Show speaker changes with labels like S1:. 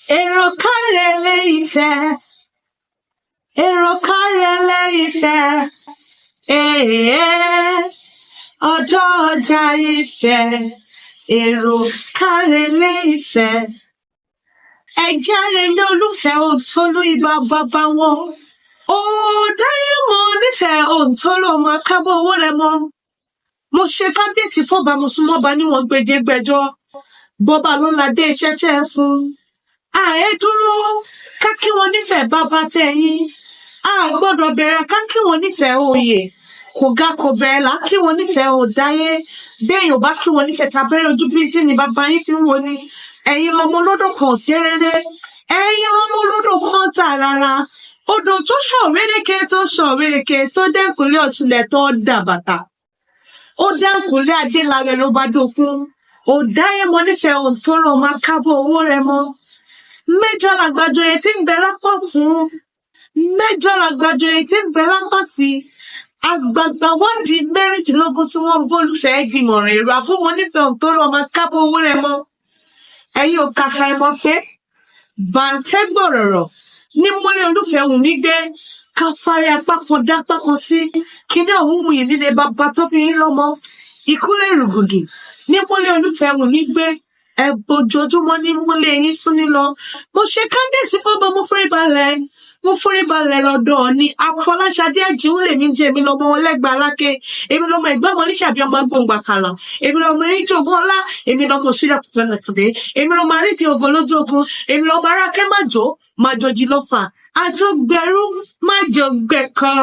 S1: Èrò kárẹ̀lẹ̀ Ifẹ̀, èrò kárẹ̀lẹ̀ Ifẹ̀, èè ọjọ́ ọjà Ifẹ̀, èrò kárẹ̀lẹ̀ Ifẹ̀. Ẹ̀já relé olúfẹ́ òǹtólú ibà bàbá wọn. Òòdáyé mo nífẹ̀ẹ́ òǹtólú ọmọ akábọ̀ owó rẹ mọ́. Mo ṣe kábíyèsí fọba, mo súnmọ́ba níwọ̀n gbèjégbèjọ. Bọ́ba ló ládé ṣẹ́ṣẹ́ fún. Ààyè dúró ká kí wọn nífẹ̀ẹ́ bàbá tẹ̀yìn. A gbọ́dọ̀ bẹ̀rẹ̀ ká kí wọn nífẹ̀ẹ́ oyè. Kò ga kò bẹ̀rẹ̀ là kí wọn nífẹ̀ẹ́ òdáyé. Béèyàn bá kí wọn nífẹ̀ẹ́ tàbẹ́rẹ́ ojú bíi ni bàbá yín fi ń wo ni. Ẹ̀yin lọmọ olódò kan tẹ́rẹ́rẹ́. Ẹ̀yin lọmọ olódò kan tààràrà. Odò tó ṣàn wéréke tó ṣàn wéréke tó dẹ́kùnlé ọ̀ṣunlẹ̀ tó dà bàtà. Ó dákùnlé adélarẹ ló bá dókun. Òdáyé mo nífẹ̀ẹ́ òǹtóró ọmọ akábọ̀ owó rẹ mọ́. Mẹ́jọ làgbàjọyè tí ń bẹ lápá ọ̀tún. Mẹ́jọ làgbàjọyè tí ń bẹ lápá sí. Àgbààgbà wádìí 16 tí wọ́n ń bólúfẹ́ gbìmọ̀ràn èrò àbúmọ̀ nífẹ̀ẹ́ òǹtóró ọmọ akábọ̀ owó rẹ mọ́. Ẹ̀yin ò kàkà ẹ̀ mọ̀ pé bàǹtẹ́ gbọ̀rọ̀rọ̀ ní múlẹ̀ olúfẹ́ wù mí gbé ká fárí apá kan dápá kan sí kíní ọ̀hún wù yín nílé bàbá tó bí yín lọ́mọ. Ìkúlẹ̀ rùgùdù ní múlẹ̀ olúfẹ́ wù mí gbé ẹ̀bùn ojoojúmọ́ ní múlẹ̀ yín sún ní lọ. Mo ṣe kábíyèsí fọ́ba, mo forí balẹ̀, mo forí balẹ̀ lọ́dọ̀ ní Afọláṣadé Ẹ̀jìún lèmi jẹ́. Èmi lọ́mọ wọn lẹ́gbàá aláké, èmi lọ́mọ ẹ̀gbọ́n wọn níṣàbí ọmọ agbóǹgbàkàlà, èmi lọ́mọ eríjogún ọlá, èmi lọ́mọ òṣìṣẹ́ pẹ̀lẹ́pẹ̀lẹ́, èmi lọ́mọ àrídìí ògo lójú ogun, èmi lọ́mọ arákẹ́ májò májòjì lọ́fà àjọgbẹ̀rú májògbẹ̀kan.